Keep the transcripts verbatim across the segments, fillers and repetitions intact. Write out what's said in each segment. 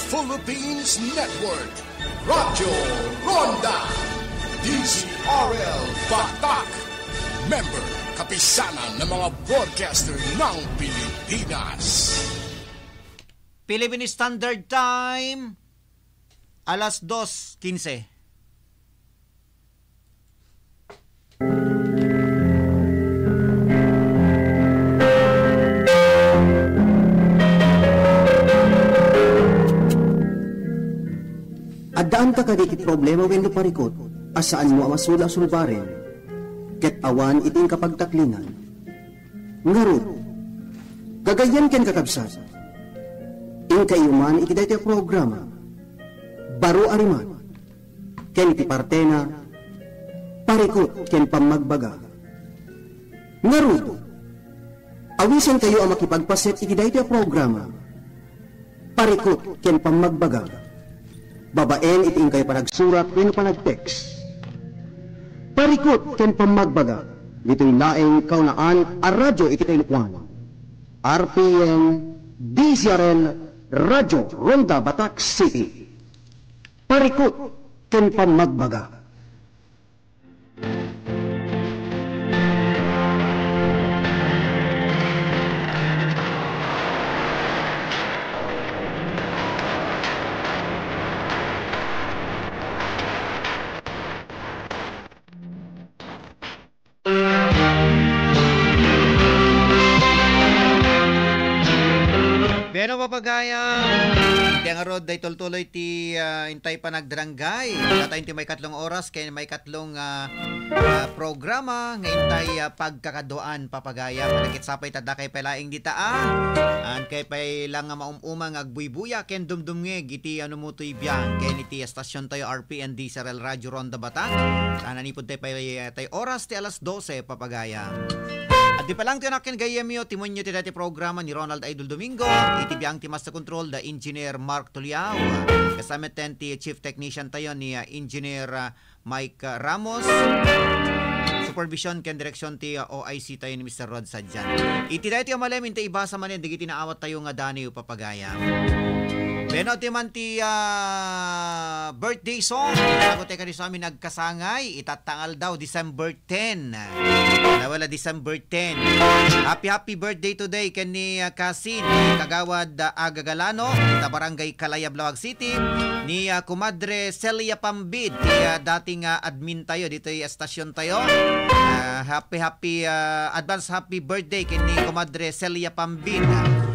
Philippines Network, Radyo Ronda, D Z R L Batak, member, Kapisanan ng mga Broadcaster ng Pilipinas. Philippine Standard Time, alas dos quince. Addaanta kadi ti problema wenno parikut a saanmo a masula a sulbaren, ket awan iti inkapagtaklingan? Ngarud, gagayyem ken kakabsat, inkayyo man iti daytoy a programa, Baro a Rimat, ken iti partena, Parikut ken Pammagbaga. Ngarud, awisenkayo a makipagpaset iti daytoy a programa, Parikut ken Pammagbaga, babaen iti inkayo panagsurat wenno panag-text. Parikut ken Pammagbaga, ditoy laeng kaunaan a radyo iti kailuan. R P N, D Z R L, Radyo Ronda Batak City. Parikut ken Pammagbaga. Bueno, papagayam, iti ngarud, daytoy tuloy ti, ah, intay panagdarangay. Datayon ti maikatlong oras ken maikatlong, ah, ah, programa nga intay, ah, pagkakaduaan, papagayam. Nagkitsa pay ta dakay pay laeng dita, ah. Ankay pay lang nga maum-uma nga agbuybuya ken dumdumngeg iti, ah, numutoy biang ken iti estasion tayo, R P N D Z R L Radyo Ronda Batak. Sa nanipud tay pay, ah, tay oras ti alas dose, papagayam. Adda pay lang ti anak ken gayyemyo, timonyo ti daytoy programa ni Ronald Idol Domingo, iti biang ti master control da Engineer Mark Tuliao. Kasama ten ti chief technician tayo ni, ah, Engineer, ah, Mike, ah, Ramos. Supervision ken direksyon ti, ah, O I C tayo ni Mister Rod Sadian. Iti daytoy a malem, intay ibasa manen dagiti naawat tayo nga daniw, papagayam. Beno, ti man ti, ah, birthday song. Ako tayo kadi sa amin nagkasangay, itatta nga aldaw, December ten. Nawala December ten. Happy, happy birthday today ken ni, ah, Kasin, Kagawad, ah, Aga Galano, ita Barangay Kalayab, Laoag City, ni, ah, Kumadre Celia Pambid, ti, ah, dating, ah, admin tayo ditoy estasion tayo. Ah, happy, happy, ah, advance happy birthday ken ni Kumadre Celia Pambid.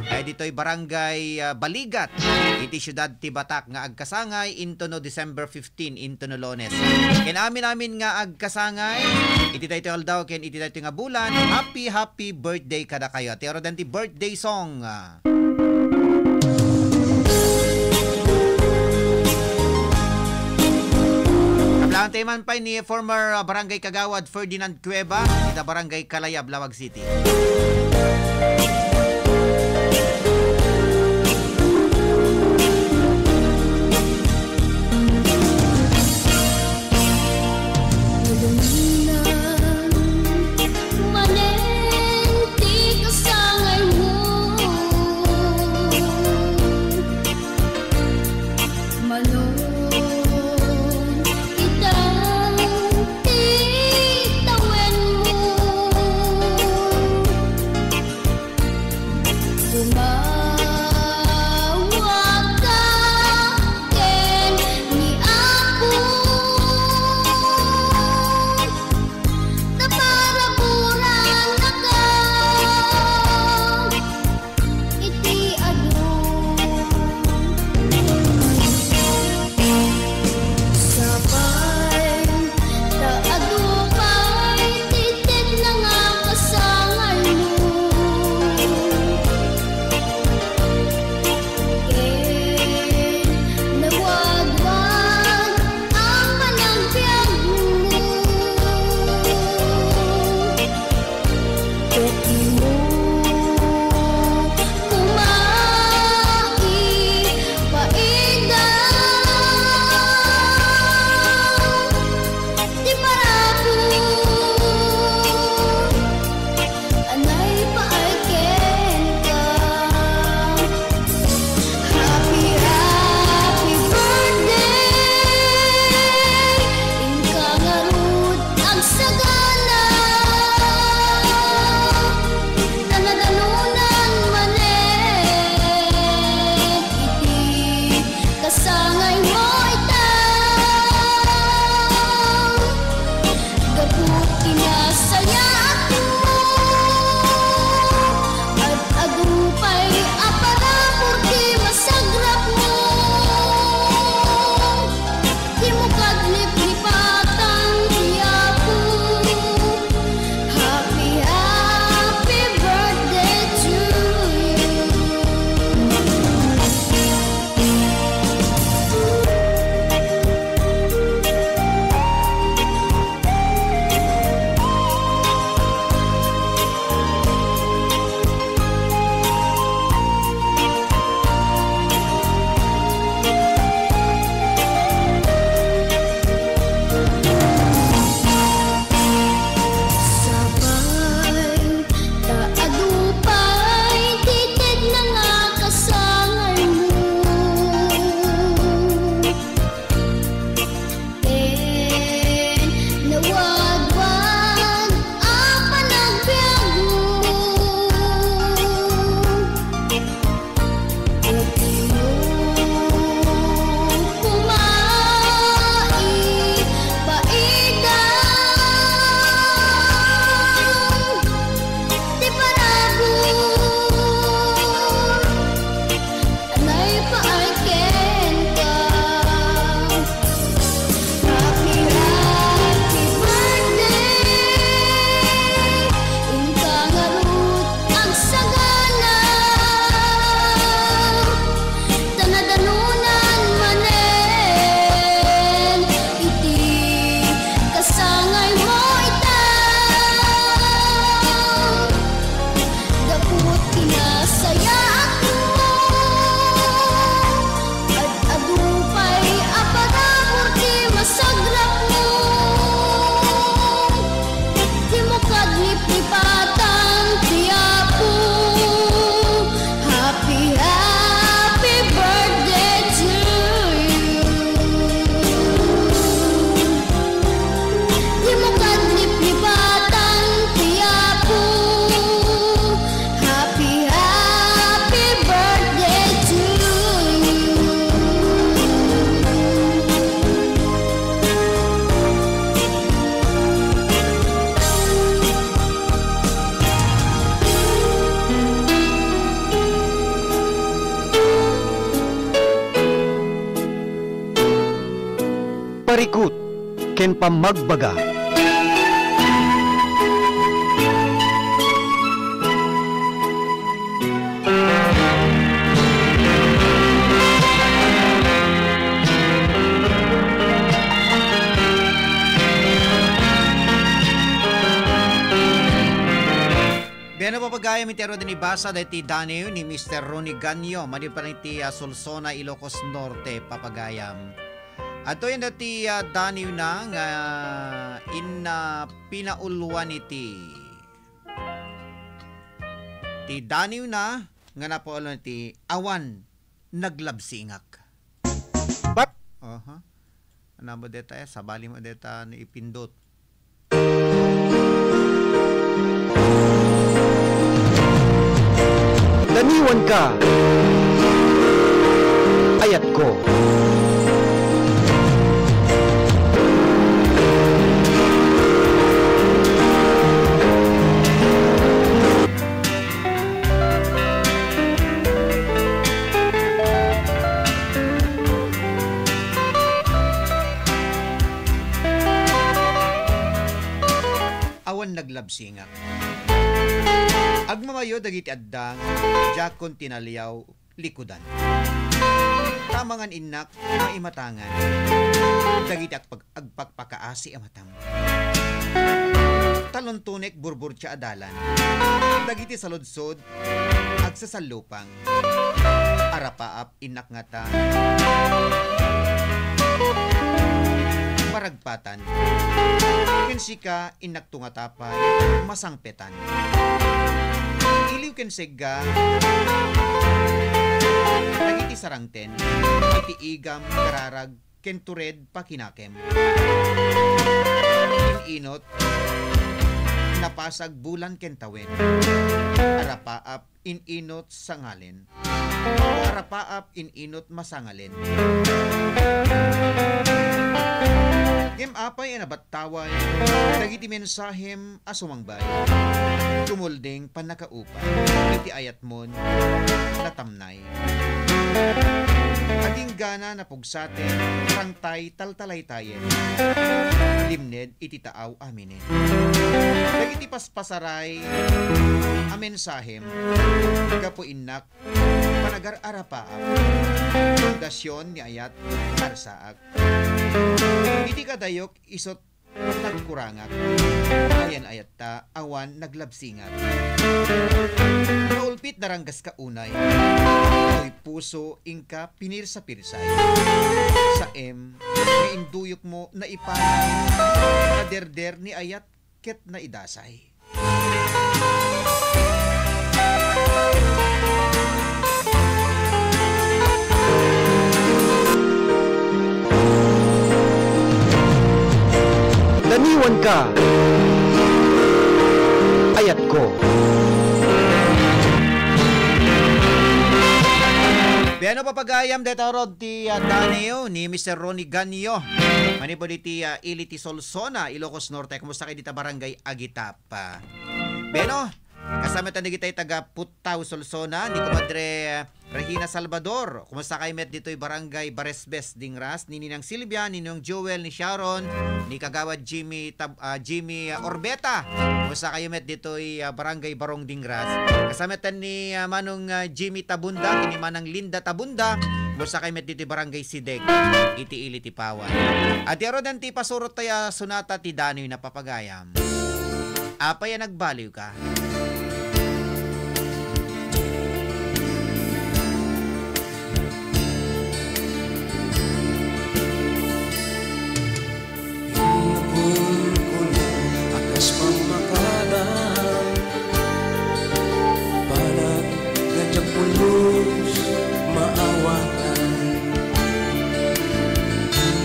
Ay ditoy Barangay, ah, Baligat, iti siudad ti Batak nga agkasangay intono December fifteen, intono Lunes. Ken amin-amin nga agkasangay iti daytoy aldaw ken iti daytoy nga bulan, happy, happy birthday kadakayo. Ti arudan ti birthday song. Kablaantayo man pay ni former, ah, barangay kagawad Ferdinand Cueva, ita barangay Kalayab, Laoag City. Manon ita ti tawenmo. Sangaymo ita, gapu ti nasayaatmo. Ad-adu pay a parabur ti masagrapmo. Dimo kadliplipatan ti Apo. Happy, happy birthday to you. Sabay ta adu pay ti tedna nga kasangaymo. Ken nawadwad a panagbiagmo. Dimo koma ipaidaw ti parabur a naipaay kenka. Happy, happy birthday. Inka ngarud agsagana. Ta nadanonan manen iti kasangaymo ita. Gapu ti nasayaatmo. Ad-adu pay a parabur ti masagrapmo. Dimo kadliplipatan ti Apo. Happy, happy birthday to you. Dimo kadliplipatan ti Apo. Happy, happy birthday to you. Parikut ken pammagbaga. Bien, papagayam, iti aro din ibasa daytoy daniw ni Mister Ronnie Ganyo, madi pa iti, ah, Solsona, Ilocos Norte, papagayam. Adtoy daytoy, ah, daniwna nga inna pinauluan iti, ti daniwna nga napauluan iti awan naglabsingak. Bat! Aha. Ano mo deta, eh? Sabali mo deta ni ipindot. Daniwanka, ayatko. Awan naglabsingak. Agmamayo dagiti adda nga diakon ti naliaw likudan. Tamangan innak maimatangan dagiti agpag-, agpakpakaasi a matam. Taluntonek burburtia a dalan dagiti saludsod agsasallupang. Arapaap innak ngata paragpatan. Ken sika, innakto ngata pay masangpetan. Iliw ken segga dagiti sarangten iti igam kararag ken tured pakinakem. In-inot napasag bulan ken tawen. Arapaap in-inot sangalen. arapaap in-inut masangalen. Ngem apay a nabattaway dagiti mensahem a sumangbay? Tumulding pannakaupa iti ayatmon, natamnay. Adinggana napugsaten, rangtay taltalaytayen. Limned iti taaw aminen. Dagiti paspasaray a mensahem, gapu innak panagar-arapaak, fundasion ni ayat, karsaak. Iti kadayok isut nagkurangak. Ayan ayatta, awan naglabsingak. Naulpit naranggas ka unay. Toy puso inka pinirsa-pirsay. Saem nga induyok mo naipanay. Naderder ni ayat ket naidasay. Daniwanka, ayatko. Piano papagayam deta rod ti, ah, daniw ni Mister Ronnie Ganyo. Manipud iti, ah, ili ti Solsona, Ilocos Norte. Kumusta kayo dita barangay Agitap? Pa. Bueno, kasama tayo dagiti taga Puttaw, Solsona, ni Kumadre Regina Salvador. Kumusta kayo met ditoy Barangay Baresbes, Dingras, ni Ninang Silvia, ni Ninong Joel, ni Sharon, ni Kagawad Jimmy Tab-, ah, Jimmy, ah, Orbeta. Kumusta kayo met ditoy, ah, Barangay Barong, Dingras? Kasama tayo ni, ah, Manong, ah, Jimmy Tabunda, ni Manang Linda Tabunda. Kumusta kayo met ditoy Barangay Sideg, iti ili ti Pawan? Adi aroden ti pasurot tayo a sonata ti danoy na papagayam. Apay a nagbaliwka? Innapon ko no a kas pammakadam, banag nga diak pulos maawatan.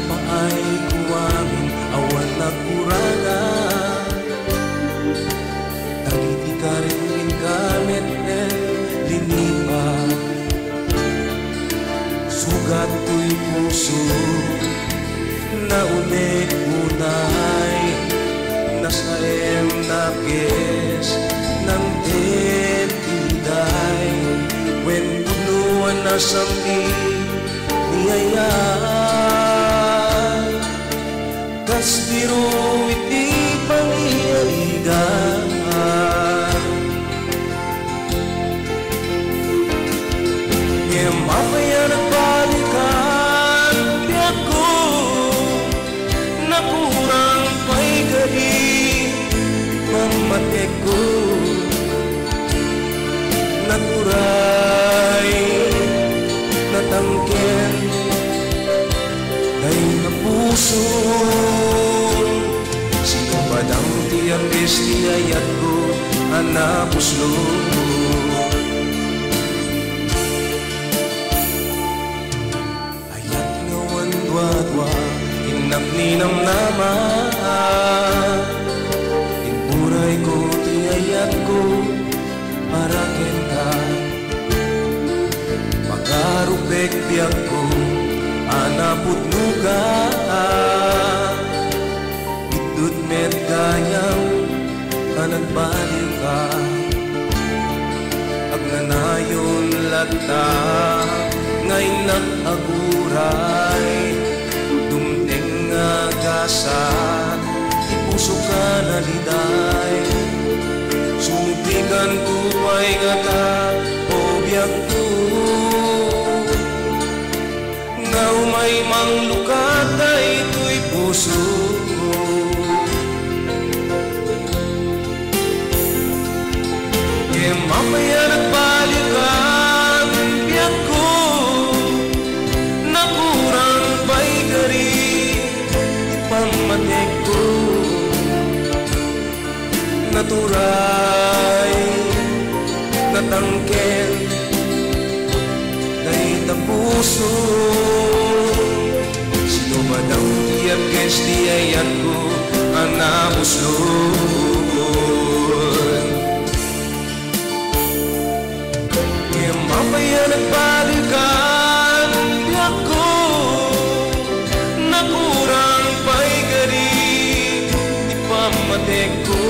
Paay ko amin awan nagkuragan. Dagiti karim inka met linipat. Sugat toy puso, naunek unay, nasaem nakes, nangted iday, wen pudno a nasamli ni ayat. Kas biro iti pangyarigan. Ngem apay a nagbalikan, biagko? Nakurang pay kadi pammatekko? Naturay, natangken, dayta puso. Sino padam ti agis ti ayatko a napuslot? Ayat nga awan duadua, innak ni namnama. Impunayko ti ayatko para kenka. Pagarupek biagko a napudnoka. Itdut met gayam a nagbaliwka. Agnanayon latta nga innak aguray. Dumteng nga gasat ti pusoka naliday. Sumugrikanto pay ngata, o biagko, nga umay manglukat daytoy puso. Ngem apay a nagbalikan, biagko? Nakurang pay kadi ti pammatekko? Naturay, natangken, dayta puso. Sino ba daw ti agis ti ayatko a napuslot? Ngem apay a nagba- Balikan biagko, nakurang pay kadi ti pammatekko.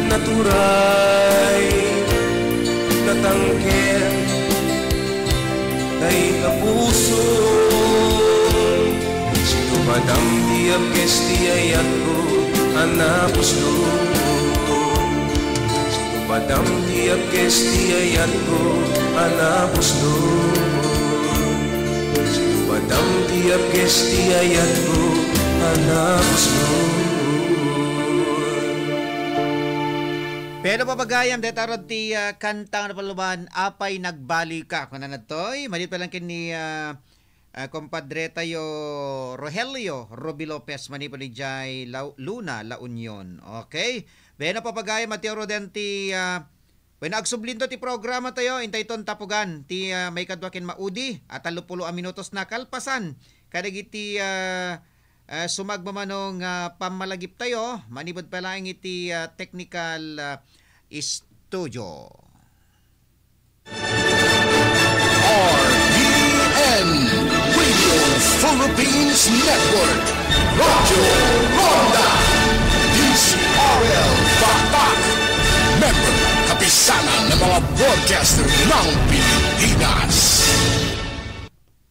Naturay, natangken, dayta puso. Sinubatam ti abkes ti ayatko a napuslo. Padam ti abkes ti ayatko a napusno. Padam ti abkes ti ayatko a napusno. Pero papagayam, deta rod ti, ah, kanta nga napaluban, Apay Nagbalika. Kuna natoy, madi pa lang ken ni, ah, ah, kumpadre tayo, Rogelio Ruby Lopez, manipud idiay La-, Luna, La Union. Okay? Bueno, papagayam, Mateo Roden ti, ah, Wen, agsublinto ti programa tayo, intayton tapugan ti, ah, maikadua ken maudi a tallopulo a minutos na kalpasan kadagiti, ah, ah, sumagmamano nga pammalagip tayo, manipud pay laeng iti, ah, technical, ah, studio. R P N Radio Philippines Network, Radyo Ronda, D Z R L Pakpak, member, Kapisanan ng mga Broadcaster ng Pilipinas.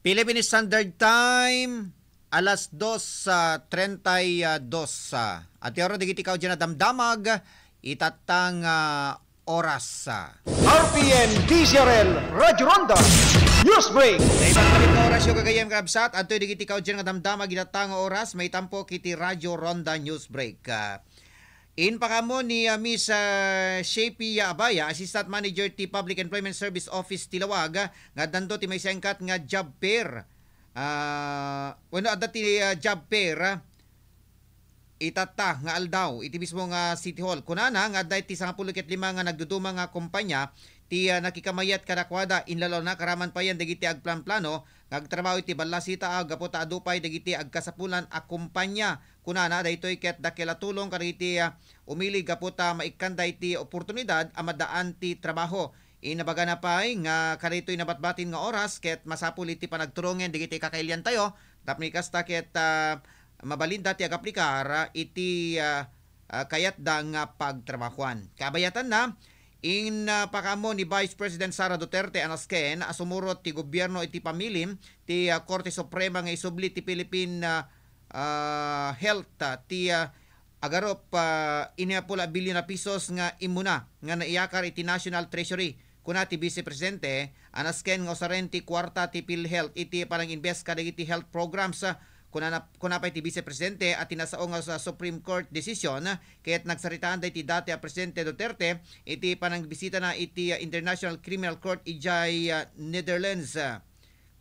Philippine Standard Time, alas dos, ah, treinta y dos, ah. At yaro, digiti kaudyan a damdamag, itattang, ah, oras, ah. R P N D Z R L Radyo Ronda News Break. Sa ibang balik nga oras, yung gagayem, karabsat, at digiti kaudyan nga damdamag, itattang oras, maitampo kiti Radyo Ronda News Break. Ah, in pakaammo ni, ah, Miss, ah, Shapia Abaya, Assistant Manager ti Public Employment Service Office ti Laoag, ah, nga addanto ti maisengkat nga job fair. Ah, wenno adda ti, ah, job fair, ah, itatta nga aldaw iti mismo nga City Hall. Kunana nga adda iti sangapulo ket lima nga nagduduma nga kompanya ti, ah, nakikamayat kadakuada, inlalaw na karaman payen dagiti agplanplano nga agtrabaho iti ballasita a gapu ta adu pay dagiti agkasapulan a kompanya. Kunana, daytoy ket dakkel a tulong kadagiti, ah, umili gapu ta maikkanda iti oportunidad a maddaan ti trabaho. Inabagana pay nga kadaytoy nabatbatin nga oras ket masapul iti panagturongen dagiti kakailiantayo tapno kasta ket, ah, mabalinda ti agaplikar iti, ah, ah, kayatda nga pagtrabahuan. Kabayatanna, in, ah, pakaammo ni Vice President Sara Duterte a nasken a sumurot ti gobierno iti pamilim ti, ah, Korte Suprema nga isubli ti Philippine, ah, ah, Health, ah, ti, ah, agarup, ah, inapula bilyon a pesos nga immuna nga naiyakar iti National Treasury. Kuna ti Vice Presidente, a nasken nga usaren ti kuarta ti PhilHealth iti pananginbes kadagiti health programs. Kuna, kuna pay ti Vice Presidente a ti nasao nga sa Supreme Court decision, ket nagsaritaan daydi dati a Presidente Duterte iti panangbisitana iti, ah, International Criminal Court idiay, ah, Netherlands.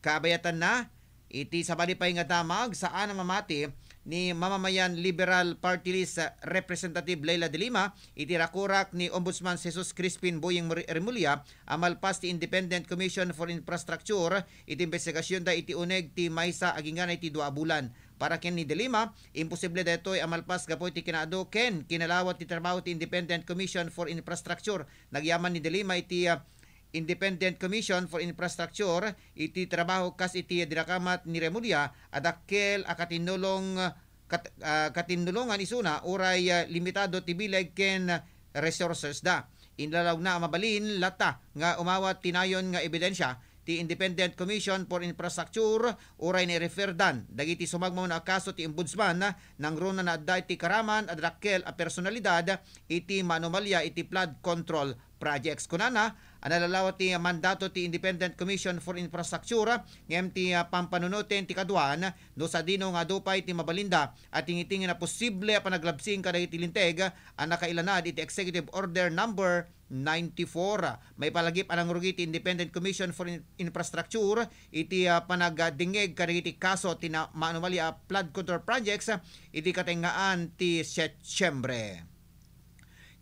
Kabayatanna, iti sabali pay nga damag, saan a mamati ni Mamamayan Liberal Party List, ah, Representative Leila de Lima iti rakurak ni Ombudsman Jesus Crispin Boying Re-, Remulla a malpas ti Independent Commission for Infrastructure iti imbestigasionda iti uneg ti maysa agingga iti dua a bulan. Para ken ni De Lima, imposible daytoy a malpas gapu iti kinaadu ken kinalawat ti trabaho ti Independent Commission for Infrastructure. Nagyaman ni De Lima iti, ah, Independent Commission for Infrastructure iti trabaho kas iti dinakamat ni Remulla a dakkel a katinnulong, kat-, ah, katinnulongan isuna uray, ah, limitado ti bileg ken resources da. Inlalawna a mabalin latta nga umawat ti nayon nga ebidensia ti Independent Commission for Infrastructure uray naireferdan dagiti sumagmamano a kaso ti Ombudsman, nangruna na adda iti karaman a dakkel a personalidad iti maanomalya iti flood control projects. Kunana, a nalalawat ti mandato ti Independent Commission for Infrastructure, ngem ti, ah, pampanunoten ti kaduan, no sadino nga adu pay ti mabalinda a tingitingen a posible a panaglabsing kadagiti linteg a nakailanad iti Executive Order Number ninety-four. Maipalagip a nangrugi ti Independent Commission for In-, Infrastructure iti, ah, panagdingngeg kadagiti kaso ti na-, maanomalya a flood control projects, ah, iti katengngaan ti Setyembre.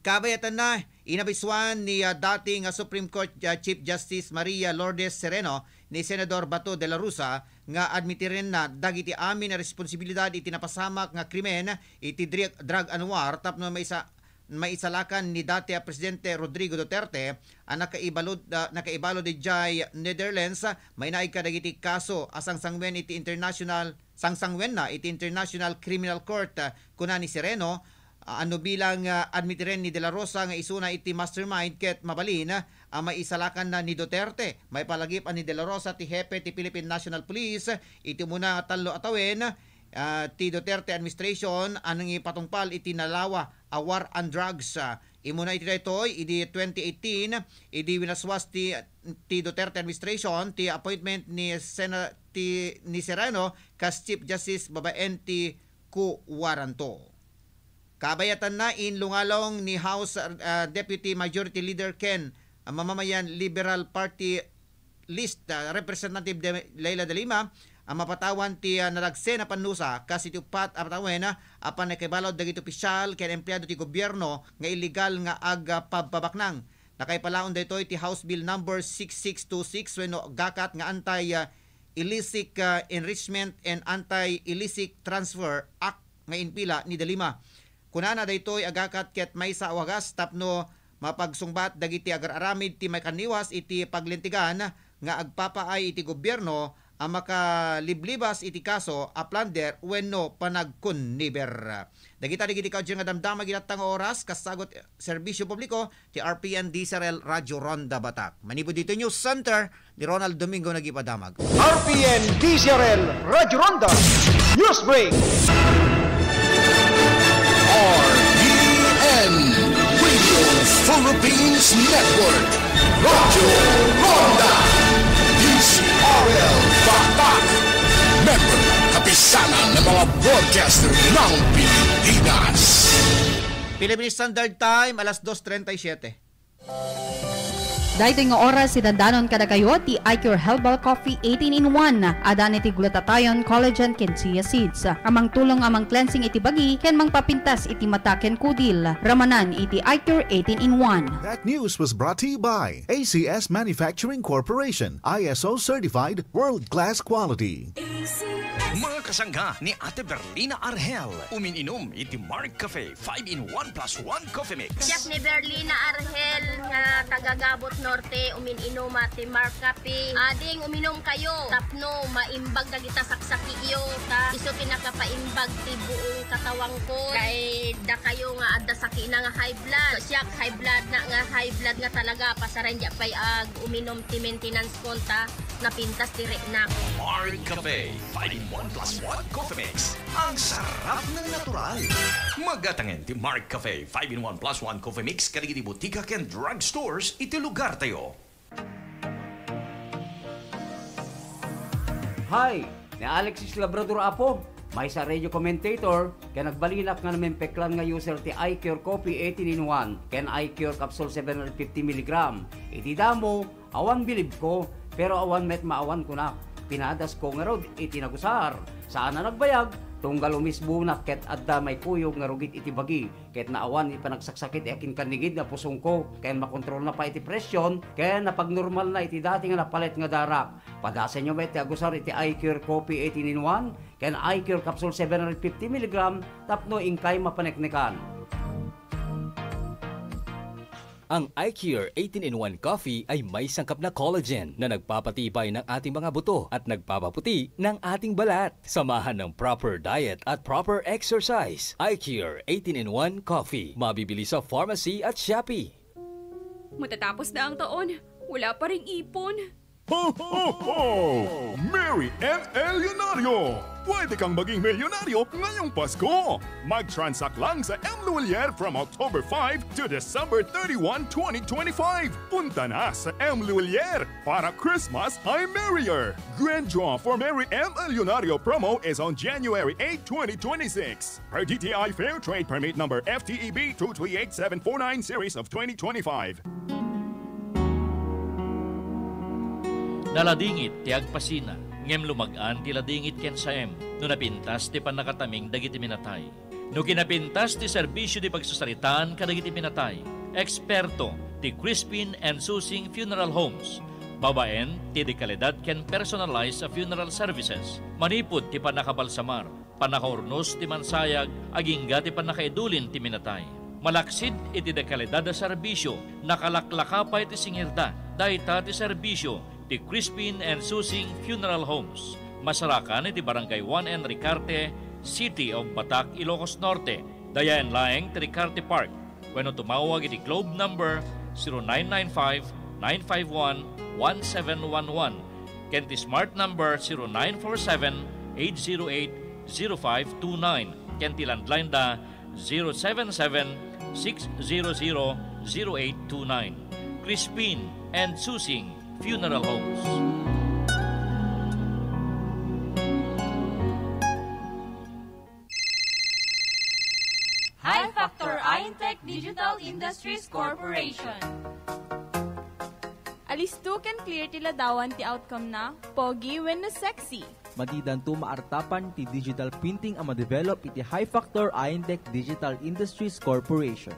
Kabayatanna, inabisuan ni, ah, dati nga Supreme Court, ah, Chief Justice Maria Lourdes Sereno ni Senador Bato de la Rosa nga admitirenna dagiti amin a responsibilidad iti napasamak nga krimen iti dri-, drug and war tapno maisa-, maisalakan ni dati a Presidente Rodrigo Duterte a nakaibalud-, a nakaibalud idiay Netherlands, mainaig kadagiti kaso a sangsangwen iti international, sangsangwenna iti International Criminal Court, kuna ni Sereno, a, ano bilang, a, admitiren ni De La Rosa nga isuna iti mastermind ket mabalin, a, maisalakanna ni Duterte. Maipalagip a ni De La Rosa ti hepe ti Philippine National Police iti umuna nga tallo a tawen, a, ti Duterte administration a nangipatungpal iti nalawa a war on drugs. A, imuna iti daytoy, idi twenty eighteen, idi winaswas ti, ti Duterte administration ti appointment ni Sena-, ti, ni Sereno kas Chief Justice babaen ti Ku Waranto. Kabayatanna, inlungalong ni House, ah, Deputy Majority Leader ken, ah, mamamayan Liberal Party list, ah, Representative de Leila de Lima, a mapatawan ti, ah, nadagsen a pannusa kas iti uppat a tawen, ah, a pannakaibalaw dagiti opisyal ken empleado ti gobierno nga illegal nga agpabpabaknang. Nakaipalaon daytoy ti House Bill Number six six two six wenno gakat nga anti, ah, illicit, ah, enrichment and anti-illicit transfer act nga impila ni De Lima. Kunana daytoy a gakat ket maysa a wagas tapno mapagsungbat dagiti agar-aramid ti maikanliwas iti paglintegan nga agpapaay iti gobierno a makaliblibas iti kaso a plunder wenno panagkunniber. Dagita dagiti kaudien nga damdama iti natna nga oras, kas sagut serbisyo publiko ti R P N D Z R L Radyo Ronda Batak. Manipud ditoy News Center, ni Ronald Domingo nagipadamag. R P N D Z R L Radyo Ronda News Break. R P N Radio Philippines Network, Radyo Ronda, D Z R L Batak. Member, Kapisanan ng mga Broadcaster ng Pilipinas. Philippine Standard Time, alas dos treinta y siete. Daytoy nga oras, idandanon kadakayo ti iCure Herbal Coffee eighteen in one. Adan iti glutathione, collagen, ken chia seeds a mangtulong a mang-cleansing iti bagi ken mangpapintas iti mata ken kudil. Ramanan iti iCure eighteen in one. That news was brought to you by A C S Manufacturing Corporation, I S O certified, world-class quality. Mga kasangga ni Ate Berlina Arhel, umin-inom iti Mark Cafe five in one plus one Coffee Mix. Siak ni Berlina Arhel nga taga Gabot Norte, umin-inuma ti Mark Cafe. Ading uminom kayo tapno maimbag dagita saksakiyo, ta isu ti nakapaimbag ti buong katawangko. Kay dakayo nga adda sakina nga high blood. Siak high blood na nga, high blood nga talaga, pasaren diak pay ag-uminom ti maintenance kon ta napintas ti reknak. Mark Cafe five in one plus one Coffee Mix. Ang sarap ng natural. Magatangen ti Mark Cafe five in one plus one Coffee Mix kadagiti botika ken drugstores iti lugartayo. Hi! Ni Alexis Labrador Apo, maysa radio commentator, ken nagbalinak nga namimpeklan nga user ti iCure Coffee eighteen in one ken iCure Capsule seven hundred fifty milligram. Iti damo, awan bilibko, pero awan met maawan kunak. Pinadasko ngarud iti nagusar. Saan a nagbayag, tunggal umisbonak ket adda maikuyog nga rugit iti bagi, ket naawan iti panagsaksakit iti akin kannigid nga pusongko, ken makontrolna pay iti presyon, ken napagnormalna iti dati nga napalet nga darak. Padasenyo met ti agusar iti iCure Coffee eighteen in one ken iCure Capsule seven hundred fifty milligram tapno inkay mapaneknekan. Ang iCure eighteen in one Coffee ay may sangkap na collagen na nagpapatibay ng ating mga buto at nagpapaputi ng ating balat. Samahan ng proper diet at proper exercise. iCure eighteen in one Coffee. Mabibili sa pharmacy at Shopee. Matatapos na ang taon, wala pa ring ipon. Ho, ho, ho! Merry M Leonario! Pwede kang maging milyonaryo ngayong Pasko! Mag-transact lang sa M Luwilier from October five to December thirty-one, twenty twenty-five. Punta na sa M Luwilier! Para Christmas ay merrier! Grand draw for Merry M Leonario promo is on January eight, twenty twenty-six. Per D T I Fair Trade Permit Number F T E B two three eight seven four nine series of twenty twenty-five. Naladingit ti agpasina, ngem lumag-an ti ladingit ken saem no napintas ti pannakataming dagiti minatay. No kinapintas ti serbisio ti pagsasaritaan kadagiti minatay, eksperto ti Crispin and Susing Funeral Homes, babaen ti dekalidad ken personalized a funeral services, manipud ti pannakabalsamar, pannakaurnos ti mansayag, agingga ti pannakaidulin ti minatay. Malaksid iti dekalidad a serbisio, nakalaklaka pay ti singirda. Dayta ti serbisio ti Crispin and Susing Funeral Homes. Masarakan iti Barangay one N Ricarte, City of Batac, Ilocos Norte. Dayaen laeng ti Ricarte Park. Wenno tumawag iti Globe number zero nine nine five, nine five one, one seven one one, ken ti Smart number zero nine four seven, eight zero eight, zero five two nine, ken ti landline da zero seven seven, six zero zero, zero eight two nine. Crispin and Susing Funeral Homes. High Factor Intech Digital Industries Corporation. Alisto ken clear ti ladawan ti outcome na, pogi wenno sexy. Madidanto maartapan ti digital printing a madevelop iti High Factor Intech Digital Industries Corporation.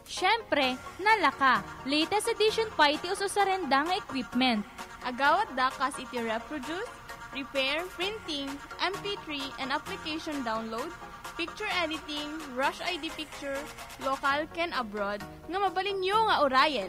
Siyempre, nalaka. Latest edition pay ti us-usarenda nga equipment. Agawatda kas iti reproduce, repair, printing, M P three, and application download, picture editing, rush I D picture, local ken abroad, nga mabalinyo nga urayen.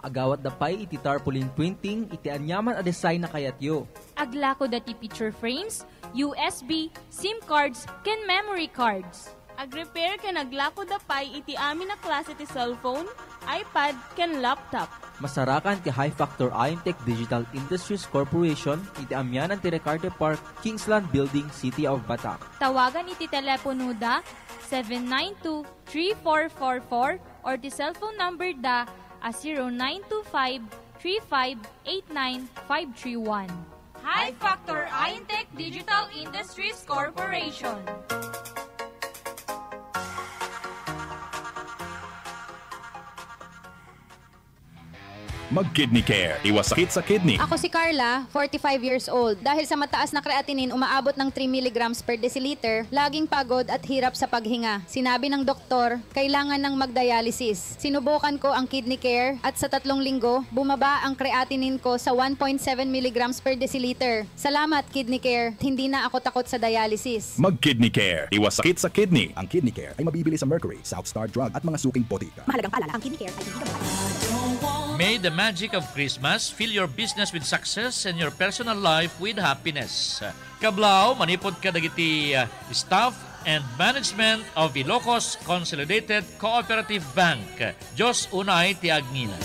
Agawatda pay iti tarpaulin printing iti aniaman a design a kayatyo. Aglakoda ti picture frames, U S B, SIM cards, ken memory cards. Agrepair ken aglakoda pay iti amin a klase ti cellphone, iPad, ken laptop. Masarakan ti High Factor Intech Digital Industries Corporation iti amianan ti Ricarte Park, Kingsland Building, City of Batac. Tawagan iti teleponoda seven nine two, three four four four or ti cellphone number da a zero nine two five, three five eight nine, five three one. High Factor Intech Digital Industries Corporation. Mag-Kidney Care. Iwas sakit sa kidney. Ako si Carla, forty-five years old. Dahil sa mataas na creatinine, umaabot ng three milligrams per deciliter, laging pagod at hirap sa paghinga. Sinabi ng doktor, kailangan ng magdialysis. Sinubukan ko ang Kidney Care at sa tatlong linggo, bumaba ang creatinine ko sa one point seven milligrams per deciliter. Salamat, Kidney Care. Hindi na ako takot sa dialysis. Mag-Kidney Care. Iwas sakit sa kidney. Ang Kidney Care ay mabibili sa Mercury, South Star Drug at mga suking botika. Mahalagang paalala, ang Kidney Care ay hindi gamot. May the magic of Christmas fill your business with success and your personal life with happiness. Kablaaw, manipod kadagiti, ah, staff and management of Ilocos Consolidated Cooperative Bank. Dios unay ti agngina.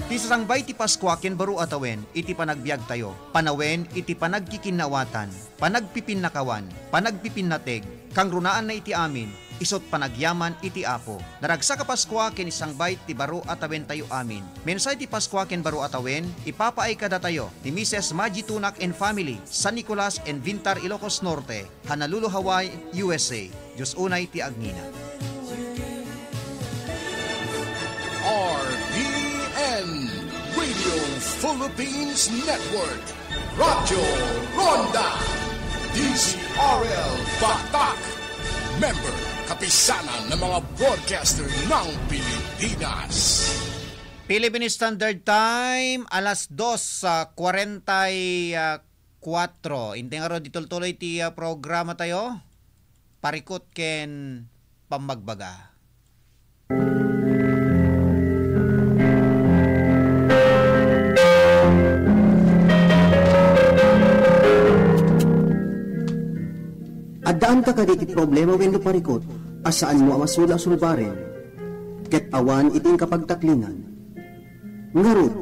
Ti sasangbay ti Paskua ken baro a tawen iti panagbiagtayo, panawen iti panagkikinnaawatan, panagpipinnakawan, panagpipinnateg, kangrunaanna iti amin, isut' panagyaman iti Apo. Naragsak a Paskua ken isangbay ti baro a tawentayo amin. Mensahe ti Paskua ken baro a tawen, ipapaay kadatayo ni Missus Maggie Tunak and family, San Nicolas and Vintar, Ilocos Norte. Honolulu, Hawaii, U S A. Dios unay ti agngina. R P N, Radio Philippines Network, Radyo Ronda, D Z R L Batac, member, Kapisanan ng mga Broadcaster ng Pilipinas. Philippine Standard Time, alas dos, ah, kwarenta y, ah, kuwatro. Intay ngarud, itultuloy ti, ah, programa tayo. Parikut ken pammagbaga. Addaanka kadi iti problema wenno parikut a saanmo a masula-sulbaren, ket awan iti inkapagtaklingan? Ngarud,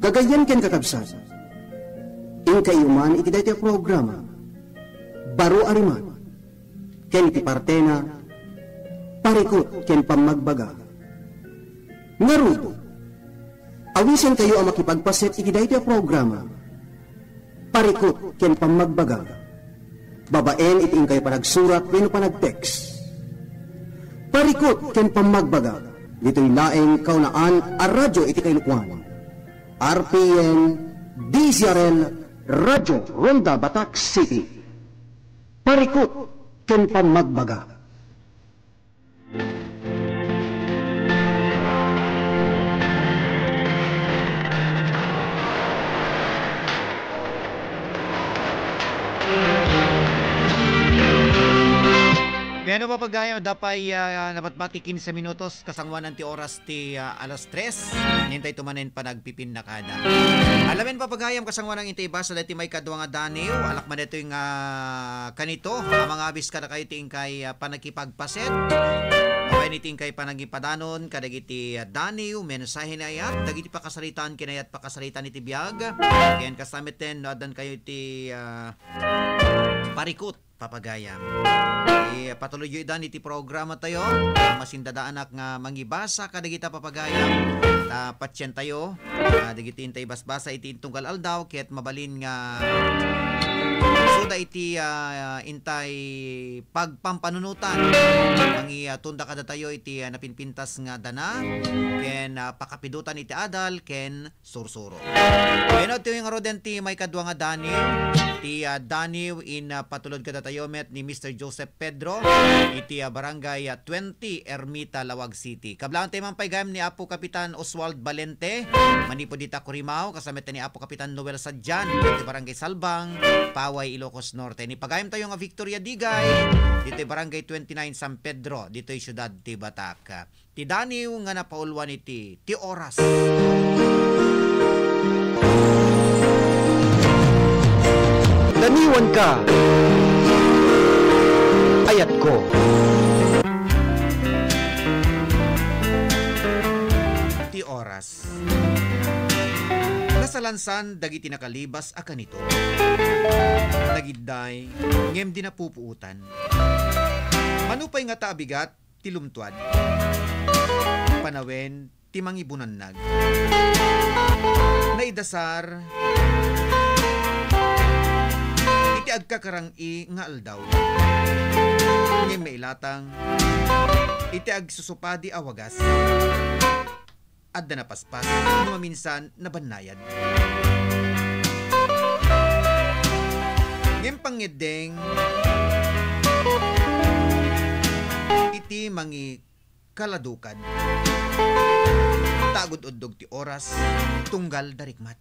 gagayyem ken kakabsat, inkaiyo man iti daytoy a programa, Baro a Rimat, ken iti partena, Parikut ken Pammagbaga. Ngarud, awisenkayo a makipagpaset iti daytoy a programa, Parikut ken Pammagbaga, babaen iti inkayo panagsurat wenno panag-text. Parikut ken Pammagbaga, ditoy laeng kaunaan a radyo iti kailukoan. R P N, D Z R L, Radyo Ronda, Batac City. Parikut ken Pammagbaga. Ano, papagayam, adda pay, ah, nabatbati kinse minutos, kasangoanan ti oras ti, ah, alas tres. Nintay tumanen panagpipinnakada. Alamen, papagayam, kasangoanan intay ibasa daytoy maikadua nga daniw. Alak man daytoy nga kanito, a, mangabis kadakayo ti inkay, ah, panakipagpaset. Apay ni ti inkay panagipadanon, kadagiti, ah, daniw, mensahe ni ayat, dagiti pakasaritaan, kinayat pakasaritaan iti biag. Ken kasta metten, no, addan kayo ti, ah, parikut. Papagayam. Ipatulodyo idan iti programa tayo. Masindadaanak nga mangibasa kadagita papagayam. Ta patien tayo, ah, dagiti intay basbasa iti intunggal aldaw, ket mabalin nga suda iti, ah, intay pagpampanunutan. Mangi-, ah, tunda kadatayo iti, ah, napinpintas nga dana, ken, ah, pakapidutan iti adal, ken sursuro. Wenno, ti ngaruden ti maikadua nga daniw, ti, ah, daniw in, ah, patulod kadatayo met ni Mister Joseph Pedro, iti, ah, barangay, ah, twenty, Ermita, Laoag City. Kablaantayo man pay gayam ni Apo Kapitan Oswald Valente, manipud ita Corimao, kasta met ni Apo Kapitan Noel Sadian, iti barangay Salbang, Paway, Ilocos Norte. Ni pagayamtayo nga Victoria Digay, ditoy barangay twenty-nine San Pedro, ditoy siudad ti Batac. Ti daniw nga napauluan iti, ti oras. Daniwanka, ayatko. Ti oras. Nasalansan dagiti nakalibas a kanito. Nagidday, ngem di napupuotan. Mano pay ngata a bigat ti lumtuad. Panawen ti mangibunannag. Naidasar iti agkakarang-i nga aldaw. Ngem mailatang iti agsusupadi a wagas. Adda napaspas, no maminsan nabannayad. Ngem pangngeddeng iti mangikaladukad. Ta agud-uddog ti oras, tunggal darikmat.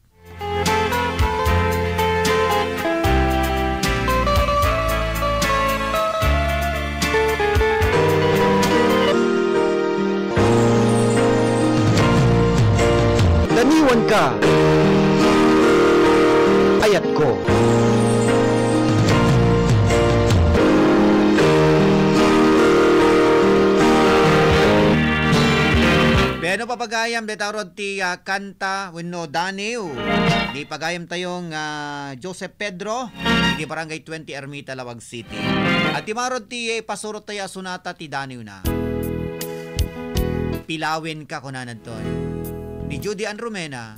Daniwanka, ayatko. Bueno, papagayam, deta rod ti, ah, kanta wenno daniw ni pagayamtayo nga Joseph Pedro, iti Barangay twenty, Ermita, Laoag City. At ti marod ti ipasuro tayo a sonata ti daniwna. Pilawenka, kunana ditoy. Ni Judy Ann Romena.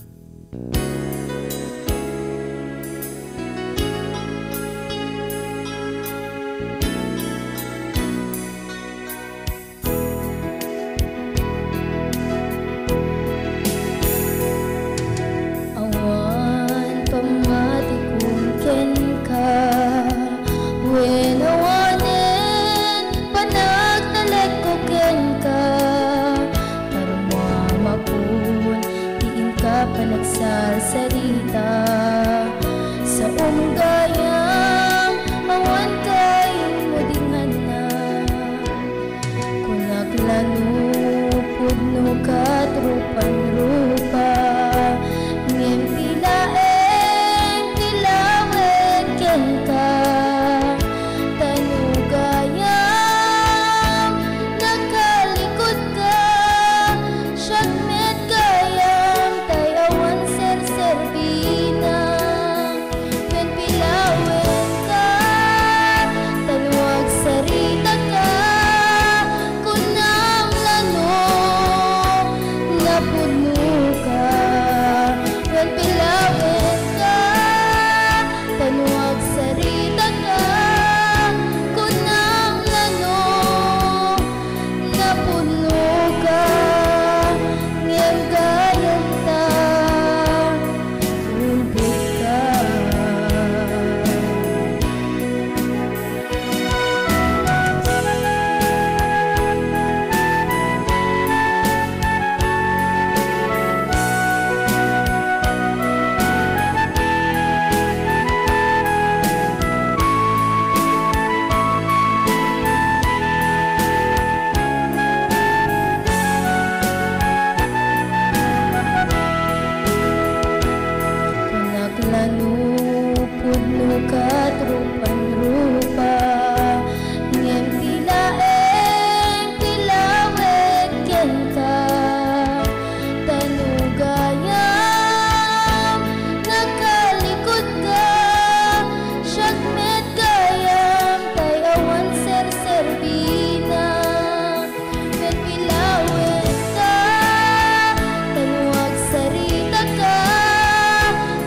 Awan pammatikom kenka, wen awanen panagtalekko kenka, tarumamapon ti inka Kat rupan-rupa, ngem ti laeng ti lawen kenka. Ta no gayam, nakalikodka, siak met gayam, tay awan serserbina. Wen pilawenka, ta no agsaritaka,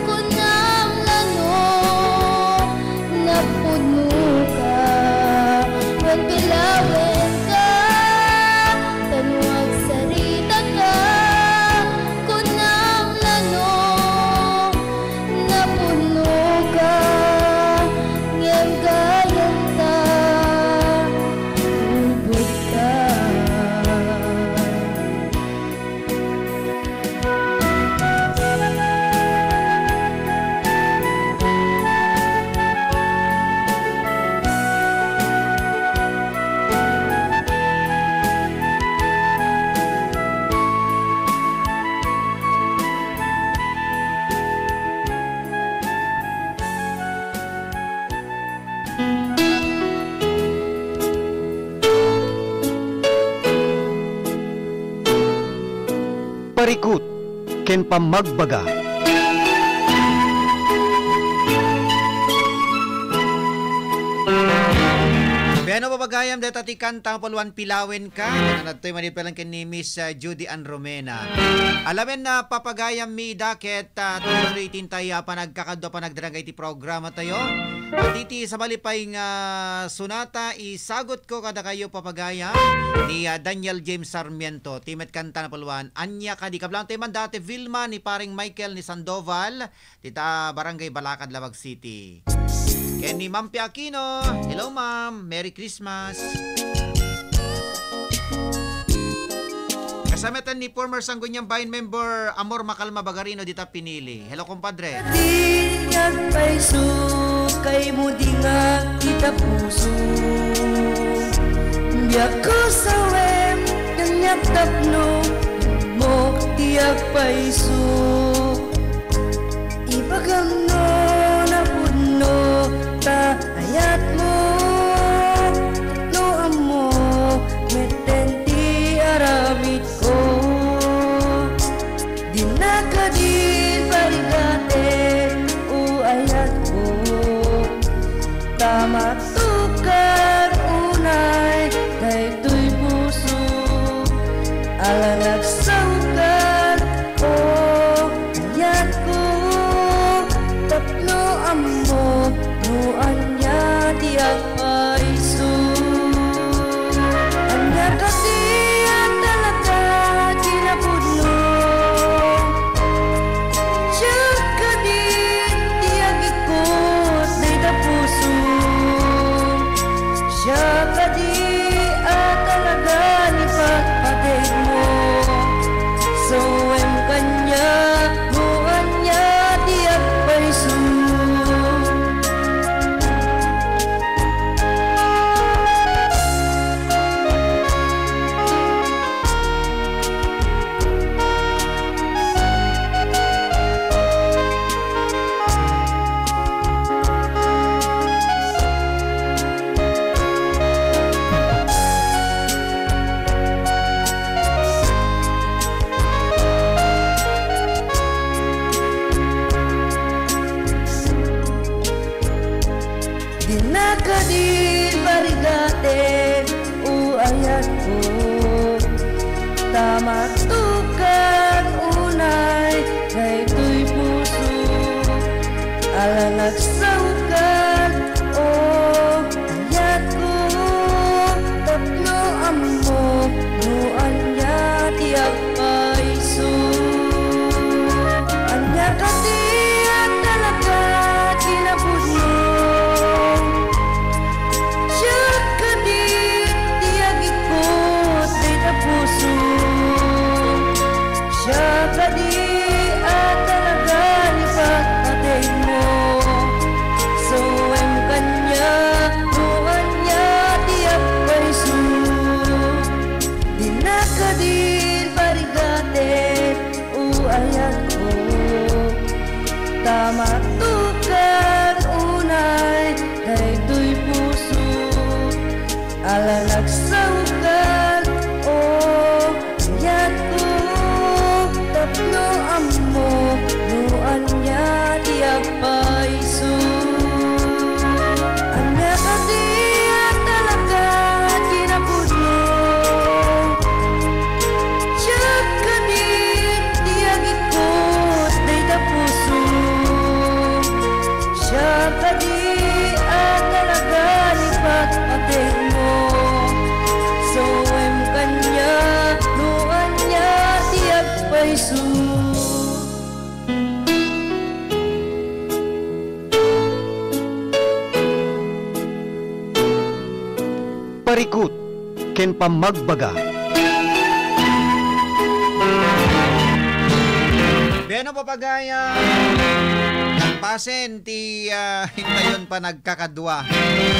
kunam la no napudnoka. Wen pilawenka, ta no agsaritaka, kunam la no napudnoka. Ngem gayam ta ulbodka. Parikut ken pammagbaga. Wen no, papagayam, dayta ti kanta nga puluan, Pilawenka. Ken adtoy madipelan ken ni Miss, ah, Judy Ann Romena. Alawen na, papagayam, Mida, ket, ah, tuloy ti intay, ah, panagkakadua, panagdarag iti programa tayo. Iti sabali pay nga sonata, isagutko kadakayo, papagayam, ni, ah, Daniel James Sarmiento. Ti met kanta nga puluan, Ania Kadi. Kablaantayo man da Ate Vilma, ni Pareng Michael, ni Sandoval, dita Barangay Balakad, Laoag City. Ken ni Ma'am P. Aquino. Hello, Ma'am. Merry Christmas. Kasama met ni former Sangguniang Bayan member Amor Macalma Bagarino, dita pinili. Hello, kumpadre. Di agpayso, kaymo di nga ita puso. Biag ko sawen, kaniak tapno, mo ti agpayso. Ibagam no napudno ta ayatmo, no ammo metten ti aramidko. Dina kadi parigaten, o ayatko, ta matukar unay daytoy puso. Ala nagsaokan, o ayatko, tapno ammo no ania ti agpayso. Ania kadi a talaga ti napudno? Siak kadi ti agikot dayta puso? Siak kadi a talaga ni patpategmo? Sawen kaniak no ania ti agpayso. Dina kadi parigaten, o ayatko, ta matukar unay daytoy puso. Ala nagsaokan, o ayatko, tapno ammo no ania ti agpayso. Ania kadi a talaga ti napudno? Siak kadi ti agikot dayta puso? Siak kadi a talaga ni patpategmo? Kadi a talaga ni patpatengmo, sawem kaniak no ania ti agpayso. Parikut ken pammagbaga. Bueno, papagayam, alpasen ti, ah, intayon panagkakadua.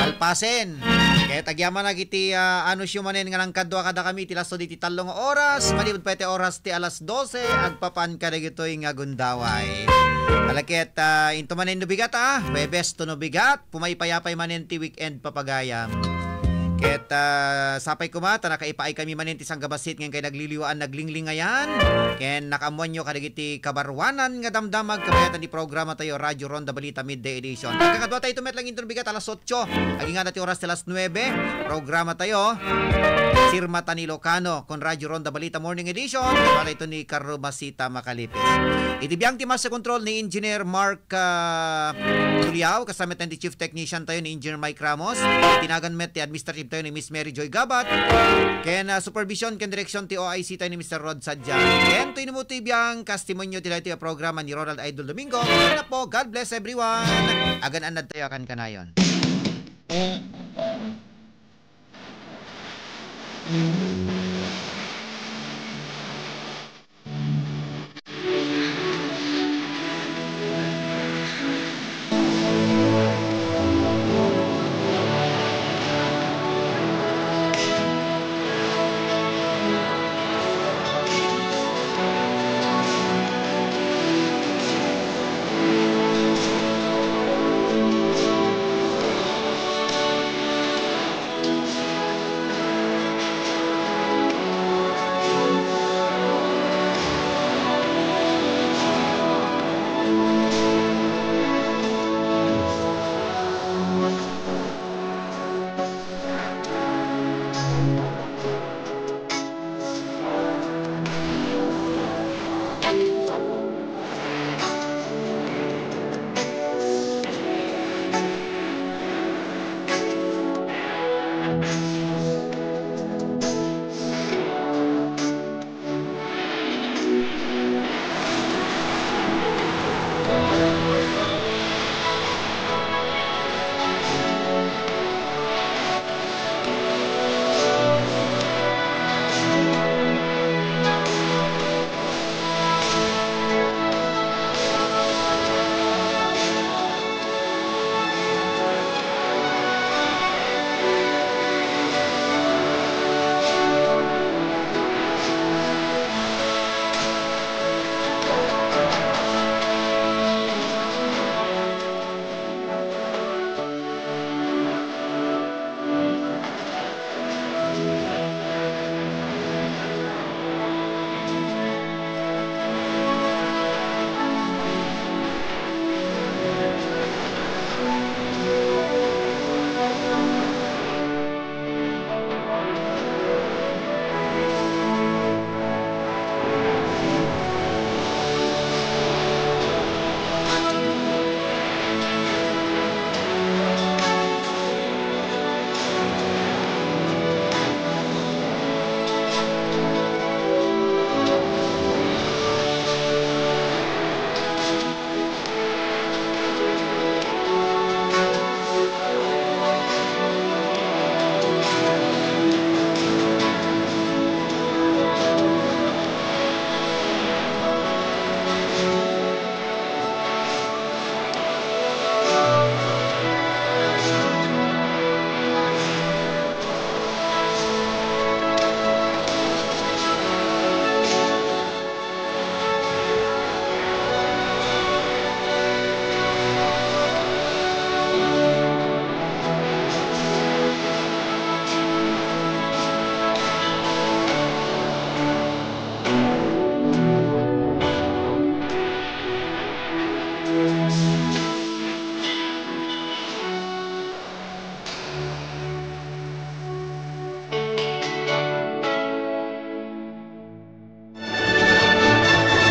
Alpasen. Ket agyamanak iti, ah, anuncio manen nga nangkadua kadakami iti lasto diti tallo nga oras, manipud pay ti oras ti alas dose, agpapan kadagitoy nga gundaway. Ala ket, ah, into manen no bigat, ah, Huwebes to no bigat, pumaypayapay manen ti weekend, papagayam. Ket, ah, sapay koma ta nakaipaay kami manen ti sanggabasit nga inkay nagliliwaan, naglinglingayan, ken nakaammoanyo kadagiti kabaruanan nga damdama, agkabayatan ti programa tayo, Radyo Ronda Balita Midday Edition. Agkakadua tayo met lang into no bigat, alas otso. Agingga ti oras ti alas nuebe, programa tayo, Sirmatan Ilocano, kon Radyo Ronda Balita Morning Edition. Kadua tayo ni Carlo Masita Makalipis. Iti biang ti master control ni Engineer Mark, ah, Tuliao, kasama tayo ni Chief Technician tayo ni Engineer Mike Ramos. Tinagan met ti administrative tayo ni Miss Mary Joy Gabat. Ken, ah, supervision ken direksyon ti O I C tayo ni Mister Rod Sadja. Ken to inumuto ti biang, kas ti munyo ti daytoy a programa ni Ronald Idol Domingo. Kaya na po, God bless everyone. Agan-anad tayo a kankanayon.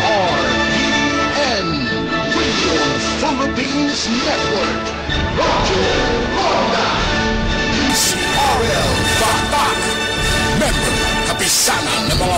R T N, Radio Philippines Network.